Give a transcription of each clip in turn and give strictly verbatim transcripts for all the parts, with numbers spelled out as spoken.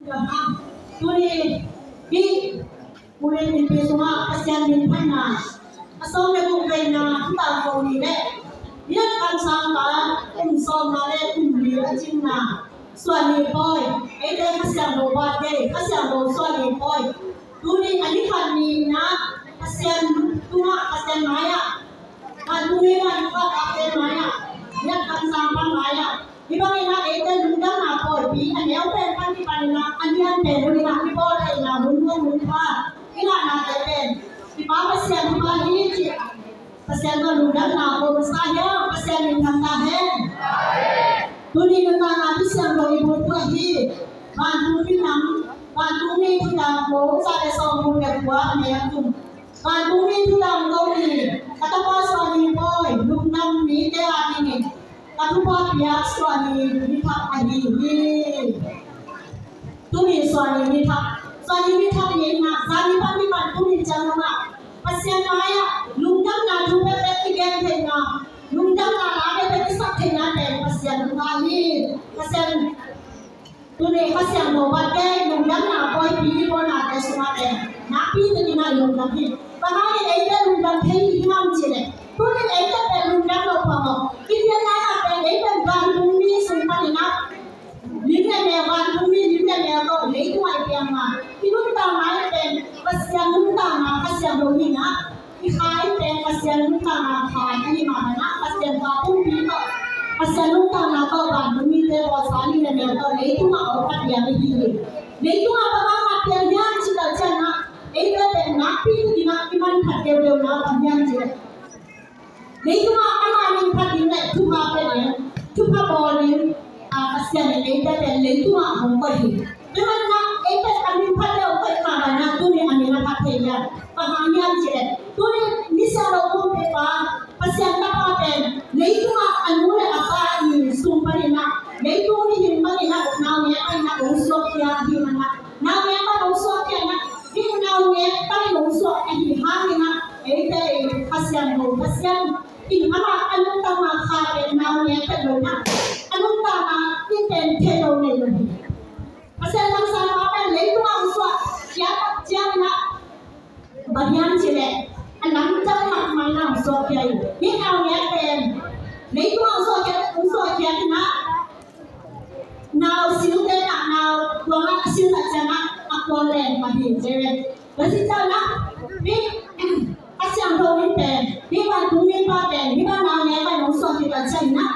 Tuni hih Bulim mipi sungah Pasian min phatna a sawm le guk veina thutak ko ni leh, Biakam Sangpa kum sawmna le kum li a cinna Suahni Pawi, eite Kha Siangtho birthday, Kha Siangtho Suahni Pawi. Tuni a ni khat ni-in ah Pasian tungah, Pasian mai-ah, vantung mi vantung a Pasian mai-ah, Biakam Sangpa mai-ah, hih bangin ah eite lungdamna pawipi a neu pen pan kipanin ah a lian pen hun in ah i bawl theihna hun, hun, hun pha i lahnate pen i Pa Pasian thupha hi ci. Pasian tawh lungdamna ko masa hiam? Pasian min thang ta hen. Tuni nuntakna Kha Siangtho i bulphuh ahi vantung minam, vantung mi thudang ko za le sawm, kum le kua a neu tum, vantung mi thudang ko ni, ka tapa Suahni Pawi, lungdam mite a dingin ka thupha piak Suahni ni thak ahi hi. Tuni Suahni ni thak, Suahni ni thak ni in ah, zani pan ni pan tuni ciang nungah Pasian mai-ah lungdamna thu pekpek i gen theihna, lungdamna la pekpek i sak theihna pen Pasian thupha hi. Pasian, tuni Kha Siangtho birthday lungdamna pawipi i bawlnate sungah pen nakpi takin ah lungdam hi. Bang hangin eite lungdam thei i hiam cih leh, tuni eite pen lungdam lo phamawh. I pian lai-ah pen ei pen vantung mi sung panin ah lim le mel, vantung mi lim le mel tawh leitungah i piang a, i nuntakna pen Pasian nuntakna, Kha Siangtho hi-in ah, i kha pen Pasian nuntakna kha ahih manin ah, Pasian kha pumpi tawh, Pasian nuntakna tawh vantung mite bawlsa lim le mel tawh leitungah a om a piang i hi hi. Leitungah bang hang a piang hiam cih leh ciangin ah, eite pen nakpi takin ah i manphat deuhdeuhna bang hiam cih leh, leitungah ama min phat ding le thupha pia ding, thupha bawl ding, a, Pasian in eite pen leitungah hong koih hi. Tua manin ah eite a min phat le hong koih mah bangin ah tuni a min a phat thei hi a. Bang hang hiam cih leh, tuni misiangtho kumpipa, Pasian tapa pen leitungah a nu le a pa in sung panin ah, leitung mihing panin ah naungek panin ah hong suakkhia ahih manin ah, naungek pan hong suakkhia in ah, hih naungek pan hong suak ahih hangin ah, eite in Kha Siangtho, Pasian in amah a nuntakna kha pen naungek pen lo in ah, a nuntakna in pen thei lo nei lo hi. Pasian kamsangpa pen leitungah hong suakkhia tak ciangin ah, bang hiam cih leh a lamdang mahmah in ah hong suakkhia hi. Hih naungek pen leitungah hong suakkhia, hong suakkhia in ah, nau sil te na, nau kuang ah a sil tak ciang ah a kuang leng pah hi ci ve. Tua ci ciang ah, hih Kha Siangtho in pen, hih vantung mipa pen, hih bang naungek pen hong suak khit tak ciang ah,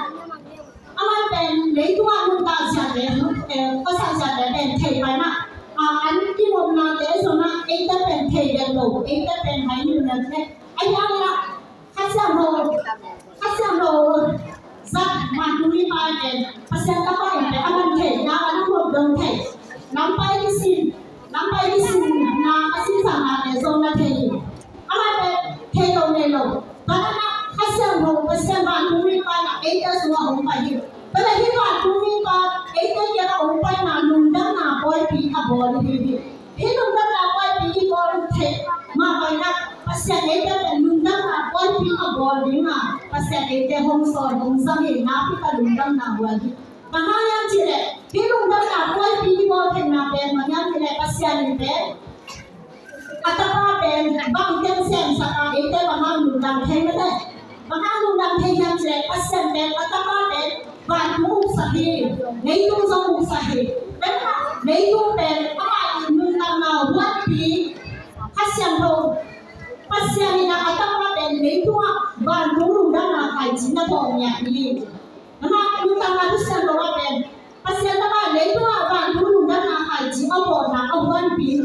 amah pen leitungah nuntak ziate, eh, khuasak ziate pen thei pai mah. A, an kimawknate zong ah eite pen thei den lo, eite pen hai nuntak leh, a hiang ah Kha Siangtho, Kha Siangtho zat vantung mipa pen, Pasian tapa in pen a man thei, na a nungmawk dong thei, lampai kisin, lampai kisinna a sinsaknate zong na thei hi. Amah pen thei lo nei lo. Tua manin ah Kha Siangtho Pasian vantung mipa in ah eite sungah hong pai hi. Tua leh hih vantung mipa eite kiangah hong paina lungdamna pawipi a bawl hi hi. Hih lungdamna pawipi i bawl theih mah bangin ah Pasian eite pen lungdamna pawipi a bawl dingin ah Pasian eite hong sawl hong zang hi. Nakpi tak lungdamna huai hi. Bang hang hiam cih leh hih lungdamna pawipi i bawl theihna pen bang hiam cih leh Pasian in pen a tapa pen bang teng semsak a, eite bang hang lungdam thei mah teh. Bang hang lungdam thei hiam cih leh Pasian pen a tapa pen vantung uksak hi, leitung zong uksak hi. Tua manin ah leitung pen amah i nuntakna huanpi, Kha Siangtho, Pasian in ah a tapa pen leitungah vantung lungdamna khaici na thawh ngiat hi. Amah nuntakna Kha Siangtho ah pen Pasian tapa leitungah vantung lungdamna khaici a bawlna a huanpi,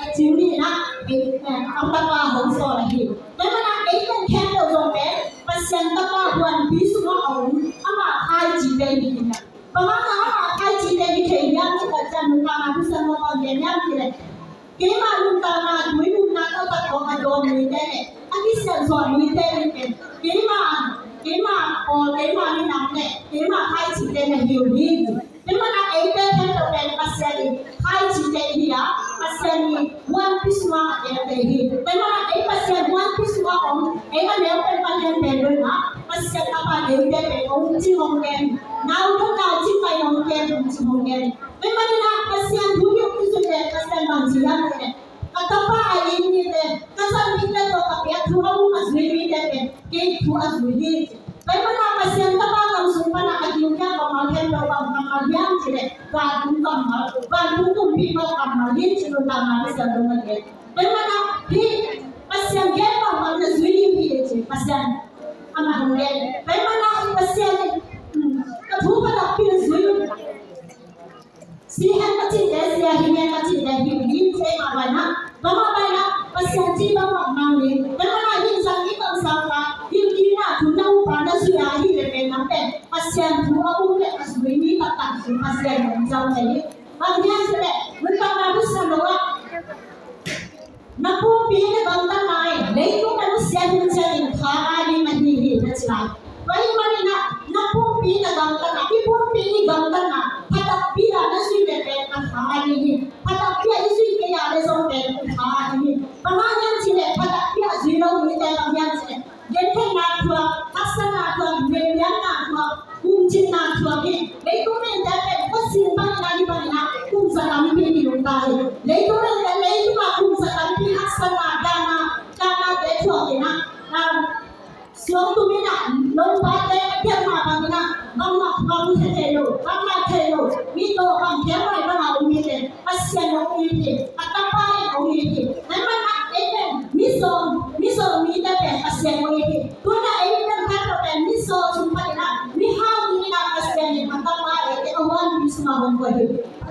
a cing ni in ah, eh, a tapa hong sawl ahi. Tua manin ah ei pen khempeuh zong pen Pasian tapa huanpi sungah a om ama khaicite hi in ah. Bang hang amah khaicite hi thei hiam cih leh, nuntakna Kha Siangtho bang gen hiam cih leh, keima nuntakna tui nunna tawh tak hong a dawn mite le a kisiansuah mite in pen keima, keima pawl, keima minam le keima khaicite na hi uh hi. Tua manin ah eite khempeuh pen Pasian i khaicite i hi a, Pasian i huanpi sungah a kente hi. Tua manin ah ei Pasian huanpi sungah om, ei a neu pen Pasian pen lo in ah, Pasian a pan eite pen hong ci hong gen, nau thum nau cing pai hong gen, hong ci hong gen. Tua manin ah Pasian thu hi thu a zui hi. Tua ahih manin Pasian tapa gam sung panin a gingta kammal khempeuh bang kammal hiam cih leh vantung kammal, vantung kumpipa kammal hi ci-in nuntakna Pasian dong a gen. Tua ahih manin hih Pasian gen bangmah na zui ding hi ci Pasian amah hong gen. Tua ahih manin Pasian in, um, ka thu pha takpi na zui. Si hen ka cihte sia, hi hen ka cihte hi, hi ci mah bangin, bangmah bangin Pasian cih bangmah mang ni. Tua ahih manin hih zang i kamsangpa, hih kina thu na upa na zui a hih leh pen nang pen Pasian thu a um leh a zui mi taktak zui Pasian hong zang leh hi. Bang hiam cih leh nuntakna thu sa lo ah na pumpi na gamtatna in leitung na nusia hun ciangin kha ngai ding ahi hi na ci lai. Tua ahih manin na pumpi na gamtatna, i pumpi i gamtatna pha takpi a na zui leh pen a kha ngai ding hi. Pha takpi a i zui kei a leh zong pen a kha ngai ding hi. Bang hang hiam cih leh pha takpi a zui lo mite bang hiam cih leh gentheihna thuak, haksatna thuak, lianlianna thuak, kumcinna thuak hi. Leitung mite pen khuasin bangin a, hih bangin a kum za tampi hi lungta hi. Leitung mite, leitung a kum za tampi haksatna, dahna, dahnate thuak in a, um, suang tum in a, lopate a piak mah bangin a, bangmah bang thei lo, bangmah thei lo, mi tawh bang thei lo bang a um hi te. Pasian hong it hi, a tapa in hong it hi. Tua ahih manin ei pen mizaw, mizaw mite pen Pasian hong it hi. Tu-in a ei pen khat lo pen mizaw sung panin a, mihau mi in a Pasian in a tapa eite a huanpi sungah hong koih hi.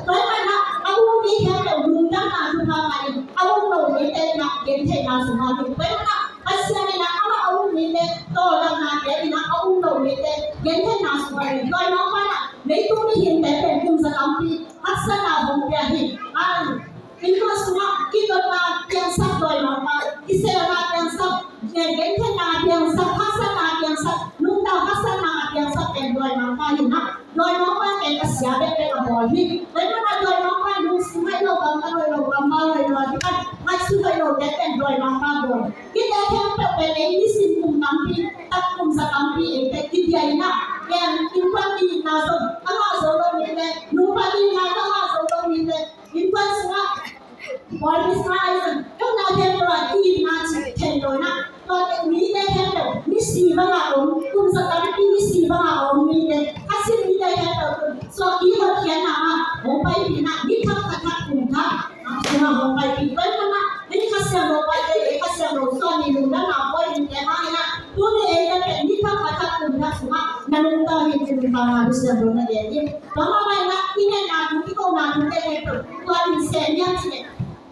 Tua ahih manin a um mi khempeuh lungdamna thupha ngah in, a um lo mite in a gentheihna sungah hi. Tua ahih manin a Pasian in a amah a um mite, tawldamna pia in a a um lo mite gentheihna sungah hi. Tua ahih manin a leitung mihingte pen kum za tampi haksatna hong pia hi. Amen. Innkuan sungah kidotna piangsak dawimangpa, kiselna piangsak, gentheihna piangsak, haksatna piangsak, nuntak haksatna piangsak pen dawimangpa hi na. Dawimangpa pen a sia bekbek a bawl hi. Tua ahih manin dawimangpa lungsim hoih lo, gamtat hoih lo, gammal hoih lo a kipan ngaihsut hoih lote pen dawimangpa bawl. Hihte khempeuh pen ei nisim kum tampi, tak kum za tampi eite kidia in a, innkuan ki-itna zong a ngah zo lo mite, nupa ki-itna a ngah zo lo mite, innkuan sungah pawlpi sungah ahi zong, ka na khempeuh a ki-itna cih thei lo in a. Tua teh mite khempeuh, misi bang a om, kum za tampi misi bang a om mite, a sim mite khempeuh, suak i hotkhiatna ah hong paipih in a, ni thak, kha thak, kum thak sungah hong paipih. Tua ahih manin a, ei Kha Siangtho paite, ei Kha Siangtho suan i lungdamna pawi mite hang in a, tuni eite pen ni thak, kha thak, kum thak sungah na nungta hi ci-in Pasian dong na gen hi. Bangmah bangin a, i ngetna thu, i kohna thute khempeuh tua in sem hiam cih leh,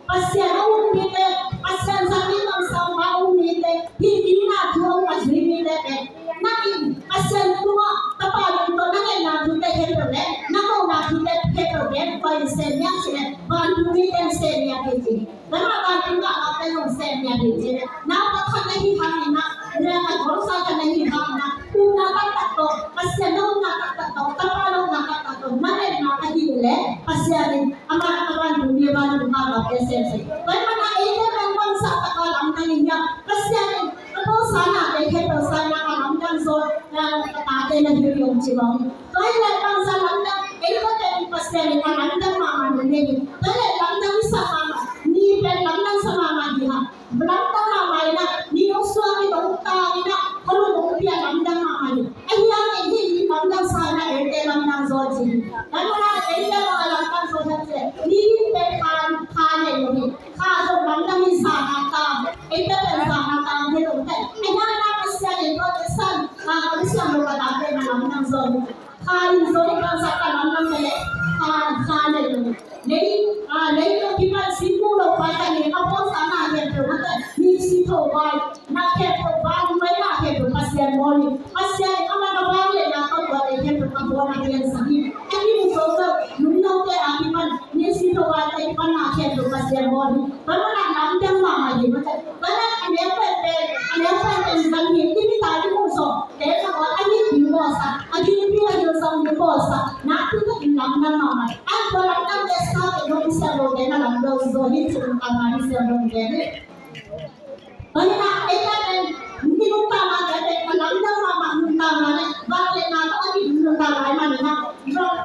Pasian a um mite, Pasian zang i kamsangpa a um mite, hih kina thu a um a zui mite pen, na in Pasian tungah tapa nung tawh na ngetna thute khempeuh leh na kohna thute khempeuh pen tua in sem hiam cih leh, vantung mite in sem hiam hi ci. Bangmah vantung gah mah pen hong sem hiam hi ci leh, naupa khat na hi hangin a, na, na gawmsa khat na hi hangin a, upna taktak tawh, Pasian na upna taktak tawh, tapa na upna taktak tawh na ngetna ka hih leh, Pasian in amah a vantung mi, vantung gah mah pen sem sek. Tua ahih manin a eite pen bangzah tak a lamdang i hiam? Pasian in a pawlsa nate khempeuh sangin a lamdang zaw, a tate na hi hi om ci bang. Tua hi leh bangzah lamdang, eite pen Pasian in a lamdang mahmah na nei hi. Tua hi leh lamdang i sak mahmah, ni pen lamdang sa mahmah hi hang. Lamdang mahmah in a, ni hong suak in, hong tang in a, khualung hong pia, lamdang mahmah hi. Ahi hangin hih ni lamdang sa in a, eite lamdang zaw ci hi. Tua ahih manin a eite bang a lamdang zaw hiam cih leh, ni pen kha, kha nei lo hi. Kha zong lamdang hi, zan a tang. Eite pen zan a tang hi lo te. Ahi hangin a Pasian in tua te san, a, Pasian lo ka tate na lamdang zaw hi. Kha in zong bangzah ka lamdang te leh, kha, kha nei lo. Lei, a, lei lo kipan sin mu lo pa ta ni a pawlsa na khempeuh na ta ni si tho bai. Na khempeuh bai, bai na khempeuh Pasian bawl hi. Pasian in amah na vangliatna tawh tua te khempeuh a bawl a piansak hi. A kimu zo lo, nung lo te a kipan, ni si tho bai te kipan na khempeuh Pasian bawl hi. Tua ahih manin a lamdang mahmah hi mah te. Tua ahih manin a neu pen pen, a neu pen pen zang hi, i mit a i mu zo. Te ka ua a mit ding bawlsa, a gilpi a gilzang ding bawlsa, nakpi takin lamdang mahmah. A tua lamdang te sa te nong siang lo te na lamdang zaw hi ci-in ka ma ni siang lo te ni. Tua hi na, eite pen, i nuntakna te pen, a lamdang mahmah nuntakna le, vangliatna tawh a kibang nuntakna ahih manin a,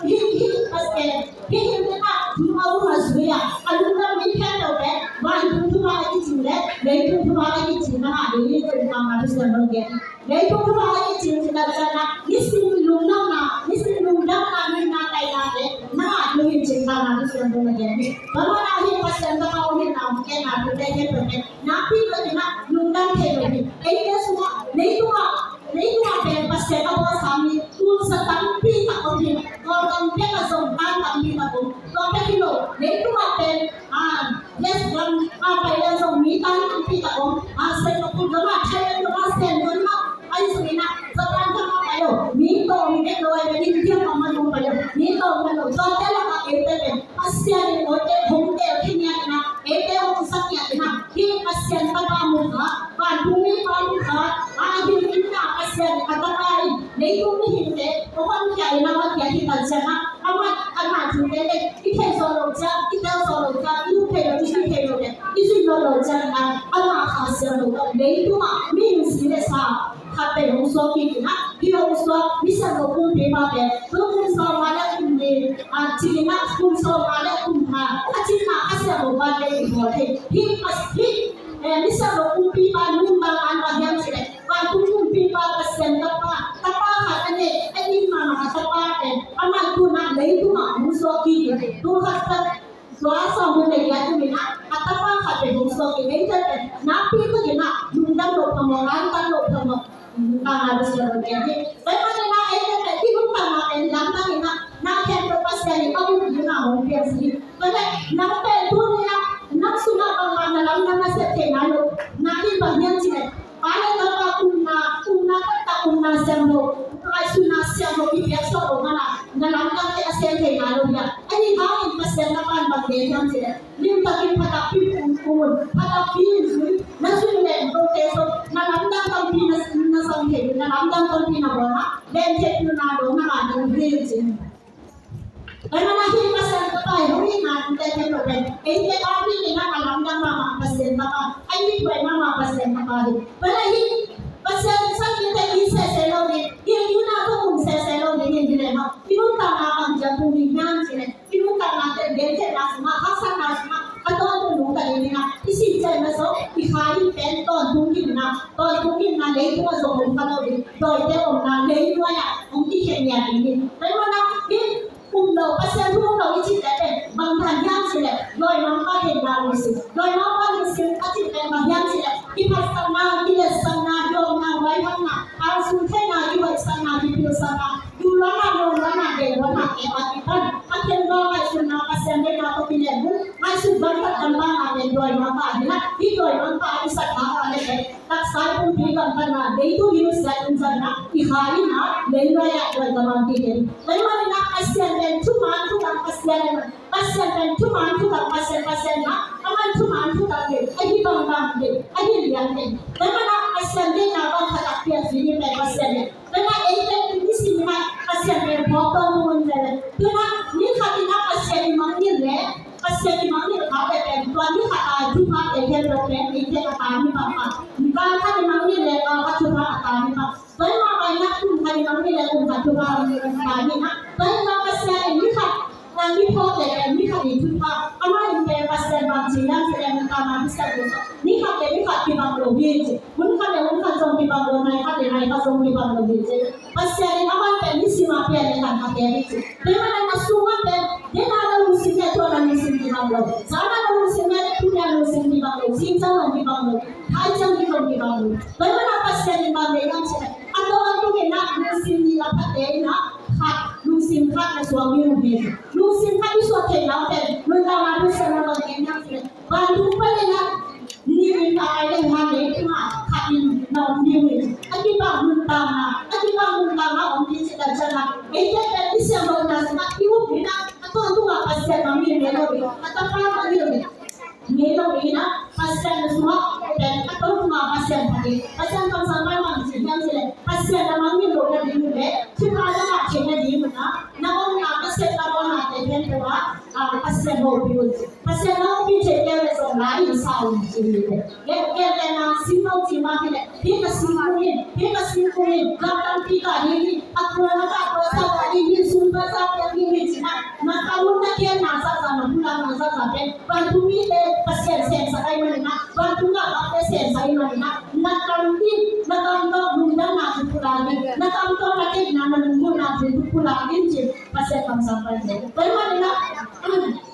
hi, hi, Pasian, hi, hi, hi, a, thu a um a zui a, a lungdam mi khempeuh pen, vantung thupha a kicing le, Leitung thupha a kicing na ngah ding hi cih tangma Pasian hong gen. Leitung thupha a kicing cih tak ciangin ah nisim lungdamna, nisim lungdamna, nuntakna, tainate na ngah ding hi cih tangma Pasian hong gen hi. Tua manin ah hih Pasian tapa hong hitna hong genna thute khempeuh pen nakpi takin ah lungdam thei lo hi. Eite sungah, leitungah, leitungah pen Pasian a bawlsa mi tulsa tampi tak om hi. Kawlgam bek ah zong tan tampi tak om. Tua bek hi lo, leitungah pen, ah, yes, gam ah pai leng zong mi tan tampi tak om. Ah, Singapore gam ah, Thailand gam ah, Sen gam ah, ahi zongin ah Japan gam ah pai lo, mi tawm bek lo, ahi zongin India gam ah zong pai lo, mi tawm bek lo. Tuate lakah eite pen Pasian in eite hong tel khin ngiat in ah, eite hong zat ngiat in ah, hih Pasian tapa mu kha, vantung mipa mu kha, a, hih in ah Pasian a tapa in leitung mihingte hong honkhia in ah, honkhia hi tak ciangin ah, amah, amah thute le i thei zawh loh ciang, i tel zawh loh ciang, i lut thei loh, i zui thei loh le i zui zawh loh ciangin ah, amah Kha Siangtho tawh leitungah mihing si le sa khat pen hong suak kik in ah, hih hong suak mi siangtho kumpipa pen tu kum sawmnga le kum li, ah, ci-in ah kum sawmnga le kum nga a cihna Kha Siangtho pa le i bawl thei. Hih, hih, eh, mi siangtho kumpipa nuntakna bang hiam cih leh, vantung kumpipa Pasian tapa, tapa khat a neih, a it mahmah a tapa pen amah tu-in ah leitungah hong suak kik in, tu khat khat tua sawm hun le giat kum in ah a tapa khat pen hong suak in, eite pen nakpi takin ah lungdam loh phamawh, lungdam loh phamawh. Tangma Pasian hong gen hi. Tua ahih manin ah eite pen i nuntakna pen lamdang in ah, na khempeuh Pasian in a up ding a hong piang si hi. Tua leh nang pen tuni in ah nang sungah bangmah na lamdang na sep theih nai loh, na in bang hiam cih leh, pa le tapa upna, upna taktak, upna siangtho, ngaihsutna siangtho kipiak suak loh manin ah na lamdangte a sem thei nai lo hi a. Ahih hangin Pasian tapa in bang gen hiam cih leh, limtakin pha takpi in um un, pha takpi in zui, na zui leh note zong na lamdang tampi na, na zang thei, na lamdang tampi na bawl a, len thei pilna dong na ngah ding hi, ci hi. Tua manin ah hih Pasian tapa i hong itna thute khempeuh pen eite a it in ah a lamdang mahmah Pasian tapa, a ithuai mahmah Pasian tapa hi. Tua manin ah hih Pasian in sang mite it sese lo ding, hih it na tawh um sese lo ding hi leh maw, i nuntakna bang ci-a tung ding hiam cih leh, i nuntakna teng gentheihna sungah, haksatna sungah a tawntung nungta ding in ah, i sih ciangin zong i kha in pen tawntung ding in ah, tawntung ding in ah leitung ah zong om kha lo ding, dawite omna leinuai ah hong kikhen ngiat ding hi. Tua manin ah hih um lo, Pasian thu um lo i cihte pen bang dan hiam cih leh, dawimangpa deihna lungsim. Dawimangpa lungsim a cih pen bang hiam cih leh, kiphatsakna, kiletsakna, dawmna, huaithamna, a sum theihna, kihoihsakna, kipilsakna, duhluatna, nuamluatna, deihluatna, kep a kipan a khen dawng ngaihsutna, Pasian deihna tawh kilehbulh, ngaihsut gamtat gampa a pen dawimangpa hi a, hih dawimangpa i sat hang a leh pen taksa i pumpi gamtatna, leitung i nusia in zang in ah, i kha in ah leinuai ah dawi gamang kik hi. Tua manin ah Pasian pen thuman thutak Pasian hi. Pasian pen thuman thutak Pasian, Pasian in ah aman thuman thutak hi, ahi bangbang hi, ahi lian hi. Tua manin ah Pasian deihna bang pha takpi a zui ding pen Pasian hi. Tua manin ah eite nisim in ah Pasian pen phawk tawntung un ve leh, tua manin ah ni khat in ah Pasian i mangngilh leh, Pasian i mangngilh kha leh pen tua ni khat a thuphate khempeuh pen eite a tan hi pah pah. Kal khat i mangngilh leh kal khat thupha a tan hi pah. Tua ahih manin ah kum khat i mangngilh leh kum khat thupha a tan hi pah. Tua ahih manin ah Pasian in ni khat a ni phawk leh pen ni khat i thupha. Amah in pen Pasian bang ci hiam cih leh, nuntakna Pasian in ni khat leh ni khat kibang lo hi ci. Hun khat leh hun khat zong kibang lo, nai khat leh nai khat zong kibang lo hi ci. Pasian in amah pen nisim a pian leh khat khat hi ci. Tua manin ah na sungah pen, deihna na lungsim leh thuakna lungsim kibang lo, zana na lungsim leh tuni a lungsim kibang lo, zingciang zong kibang lo, thai ciang zong kibang lo. Tua manin ah Pasian in bang deih hiam cih leh, a tawntung in ah lungsim nih a phate in ah khat, lungsim khat na suak ding uh hi. Lungsim khat i suak theihna uh pen nuntakna Pasian in bang deih hiam cih leh, vantung pan in ah nih in a pai leng, leitung ah khat in na om ding hi. A kibang nuntakna, a kibang nuntakna om ding cih tak ciangin ah, eite pen i siangthohna sungah i up in ah, a tawntung ah Pasian mangngilh ngei lo ding, a tapa mangngilh ngei lo ding in ah, Pasian sungah pen a tawntung ah Pasian phat ding. Pasian kamsang pai bang ci hiam cih leh, Pasian na mangngilh loh nading uh leh thupha na ngah theih nading un ah, na omna, na sepna, na bawnate khempeuh ah, ah, Pasian hopih un. Pasian hopih theih kei leh zong la in sa un ci hi. Gen, gen, gen na sim lo ci mah hi leh, hih ka sim kung in, hih ka sim kung in, gam tampi kah ding hi, a kua na kah tua sa kah ding hi, sum tua sa piak ding hi ci-in ah, na kah Nong na gen na sa sa, nong pulak na sa sa pen vantung mite Pasian semsak ahih manin ah, vantung galkapte semsak ahih manin ah, na kam in, na kam tawh lungdamna pulak in, na kam tawh na deihna, na lunggulhna pulak in ci Pasian kamsang pen. Tua ahih manin ah,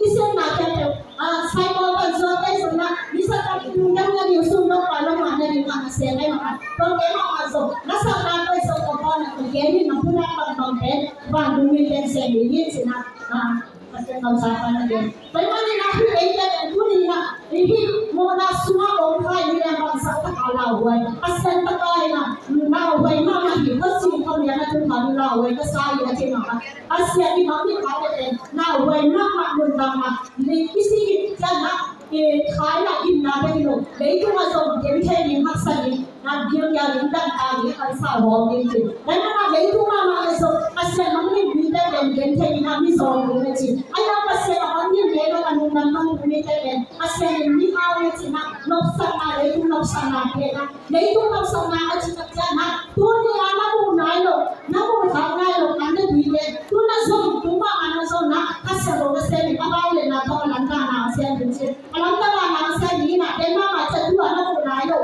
i sepna khempeuh, ah, Saibawl pan suakta i sepna, misa kam lungdamna ding, sum tawh pai lawhna ding, ah, na sem ahih manin ah, tua pen ah, ah, zong na sepna tawh i sepna tawh na gen in, na pulak bangbang pen vantung mite sem in ci na, ah, Pasian kamsang pen a gen. Tua ahih manin ah, hih eite pen tuni in ah, hih mawhna sungah om kha i hih leh bangsak tak a lauhuai, Pasian tapa in ah lauhuai mahmah hi, khuasung khuamial a tung kha lauhuai ka sa hi a ci mah a, Pasian i mangngilh kha pen lauhuai mahmah, nuntak mah, i si hi ciangin ah, i khai in ah gimna bek hi lo, leitung ah zong genthei ding, haksa ding, na gilkial ding, dangtak ding, a khansa hawm ding ci. Tua ahih manin ah leitung mahmah ah zong Pasian mangngilh mite pen genthei ding, a mizawng ding na ci. Ahih hang Pasian a mangngilh mite, a lungdam mangngilh mite pen Pasian in mi hau na ci na, nopsakna, leitung nopsakna pen ah, leitung nopsakna a cih tak ciangin ah, tuni a na muh nai lo, na muh khak nai lo an na tuite, tu na zong, tu mahmah na zong na, Kha Siangtho na sem in, a vangliatna tawh a lamdangna hong sem in ci. A lamdangna hong sem in ah, den mahmah ciang tu a na muh nai lo.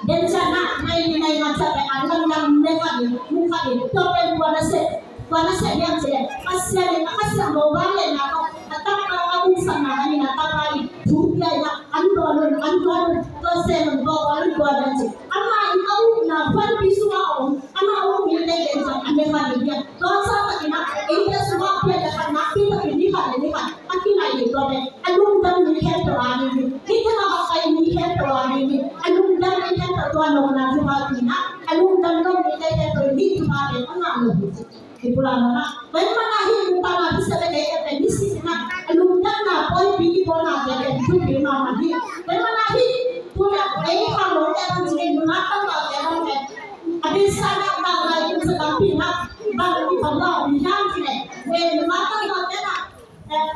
Den ciang ah, nai li nai nga ciang pen an lamdang ne kha ding, mu kha ding, tua pen kua na sep, kua na sep hiam cih leh, Pasian in a Kha Siangtho vangliatna tawh, a Tapa a umsakna hangin a Tapa in thu pia in ah, an dawn un, an dawn un, tua sem un, tua bawl un, tua dawn ci. Amah in a upna huanpi sungah a om, amah a um mite pen zong an ne kha ding hiam. Tua sa takin ah, eite sungah pian le khat, nakpi takin ni khat le ni khat a kinai ding, tua pen a lungdam mi khempeuh a ding hi. Hih tengah a pai mi khempeuh a ding hi. A lungdam mi khempeuh tua nopna thupha tawh in ah, a lungdam lo mite khempeuh in hih thupha pen a ngah lo hi ci. Hih pulak nopna. Tua ahih manin ah hih nuntakna thisen a deih pen nisim in ah, a lungdamna pawipi i pawlna pen thupi mahmah hi. Tua ahih manin ah hih pulak ei kha lo te bang ci, nunga tangvalte bang pen a bisa na tangval in sa tampi in ah bang i pawlna pi hiam ci leh, nunga tangvalte na, eh,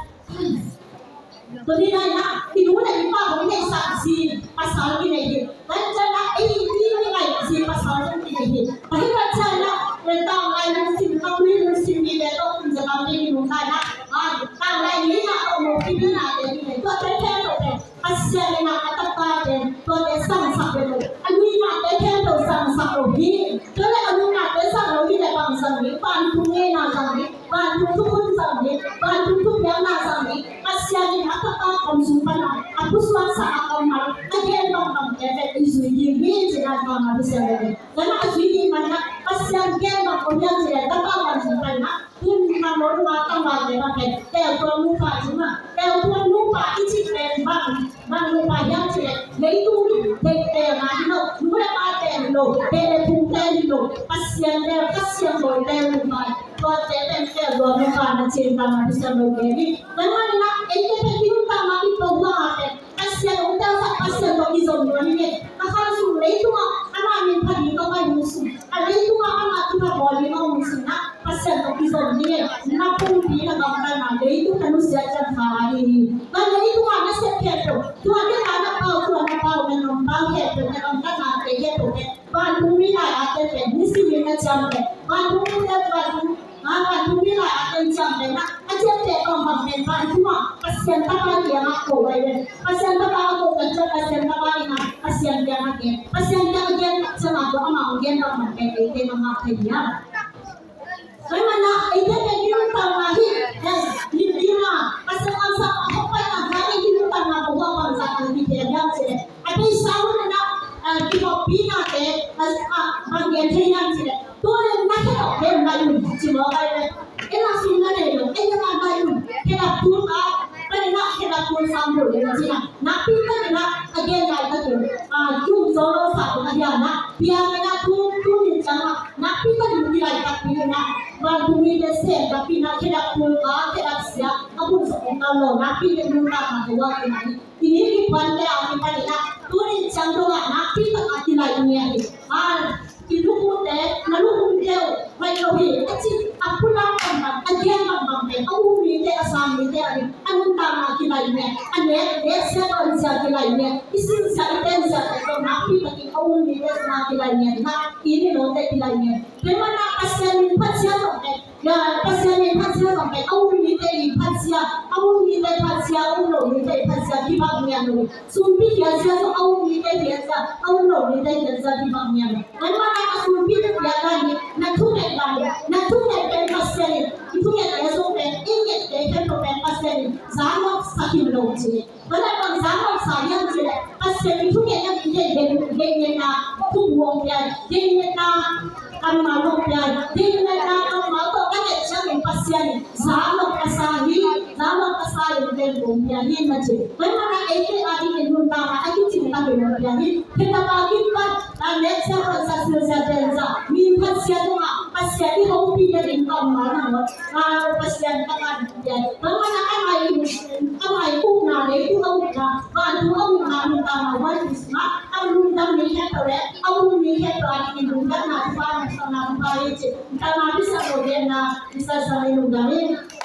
Tuni-in ah, i nu le i pa hong deihsak zi pasal kinei hi. Tua ciangin ah, ei, i, i ngaih zi pasal zong kinei hi. Tua hi tua ciangin ah, le tang lai lungsim, tang lui lungsim mite tawh hun za kam ding i nungta in ah, ah, tang lai lungsim ah, tawh mo kibinate kinei. Tuate khempeuh pen Pasian in ah, a tapa pen tuate zangsak lo. A luinate khempeuh zangsak lo hi. Tua leh a luinate zang lo hi leh bang zang ding, vantung ngeina zang ding, vantung thukhun zang ding, vantung thupiakna zang ding, Pasian in a tapa kam sung pan a, a pusuaksa a kammal, a gen bangbangte pen i zui ding hi ci dan bang a Pasian pen. Tua a zui ding manin ah, Pasian gen bang om hiam cih leh, tapa kam sung pan a, tun na mo nunga tangvalte bang pen, teel tuam nupa ci mah, teel tuam nupa i cih pen bang, bang nupa hiam cih leh, leitung deihte mah hi lo, nu le pate hi lo, teel le phungte hi lo, Pasian teel, Kha Siangtho teel nupa. Tuate pen teel tuam nupa na ci dan a Pasian lo gen hi. Tua ahih manin ah, eite pen i nuntakna i pawlna pen Pasian hong teelsak Pasian tawh i zom nuam hi. A khan sung leitungah ama min phat ding tawh ka hong sung, a leitungah ama thupha bawl ding a hong sung ah, Pasian tawh i zom hi. Na pumpi, na gamtatna, leitung na nusiat ciang kha ding hi. Na leitungah na sep khempeuh, tua na pau, tua na pau, na nong pau khempeuh, na gamtatnate khempeuh pen vantung mi lai-ate pen nisimin na ciamteh. Vantung mite, vantung, ah, vantung mi lai-ate ciamtehna a ciamteh bangbang pen vantungah Pasian tapa kiangah ko ahi ve. Pasian tapa a ko tak ciang Pasian tapa in ah Pasian kiangah gen. Pasian kiangah gen tak ciangah tua amah hong gen bangbang pen eite na ngah thei hiam? Tua ahih manin ah eite pen i nuntakna hi. Yes, i, i na Pasian kamsang a hong paina hangin i nuntakna ko hua bangzah a hi thei hiam cih leh, a beisa hun in ah, ah, kihopinate, ah, ah, bang gen thei hiam cih leh, tu leh na khedap leh na um ci mawk ahi ve. Ei na sum na nei lo, ei na na um. Khedap tul ka, pen na khedap tul sam lo leh na ci na. Nakpi takin ah, a gen laitak in, ah, i um zo lo sa lo a hiam na. Piang in ah tu, tu ni ciang ah, nakpi takin kilaitakpi in ah, vantung mite sem takpi in ah, khedap tul ka, khedap sia, a bun sa ong ka lo, nakpi takin nuntakna ko hua in ah. I nih i puante a kipan in ah, tuni ciang dong ah nakpi tak a kilai ngiat hi. A, i lukhumte, na lukhumte uh hoih lo hi, a ci, a pulak bangbang, a gen bangbang pen, a um mite, a sang mite a ding, a nuntakna kilai ngiat, a nek, nek sia, dawn sia kilai ngiat, i sin sia, i ten sia, i tawh nakpi takin a um mite sungah kilai ngiat, na, i minote kilai ngiat. Tua ahih manin ah Pasian min phat sia tawh pen, Ya, Pasian in phatsia zong pen a um mite i phatsia, a um mite phatsia, a um lo mite i phatsia kibang ngiat lo. Sumpi khiatsia zong a um mite khiatsia, a um lo mite khiatsia kibang ngiat lo. Tua manin a sumpi khiatna hi, na thungetna hi, na thunget pen Pasian in, i thunget pen zong pen, i nget pen khempeuh pen Pasian in za nopsak hi lo ci. Tua leh bang za nopsa hiam cih leh, Pasian i thungetna ding hi, ding, ding ngetna thubuang pia, ding ngetna kammal nop pia, ding ngetna kammal tawh ka nget ciangin Pasian za nop ka sa hi, za nop ka sa hi, ding ngetna pia hi na ci. Tua manin eite a dingin nuntakna a kicing ta hi nop pia hi. Khe tapa kipat na nek sia, hon sa, sil sia, den sia, mi phatsia tungah Pasian i hopih nading kammal nangawn, Pasian ka ngan pia hi. Tua manin a ngai, a ngai ukna, leitung a ukna, vantung a ukna, lungdamna, wan Christmas, a lungdam mi khempeuh leh a um mi khempeuh a dingin lungdamna thupha, lungdamna thupha hi ci. Lungdamna, bisa lo genna, bisa sa mi lungdam hi.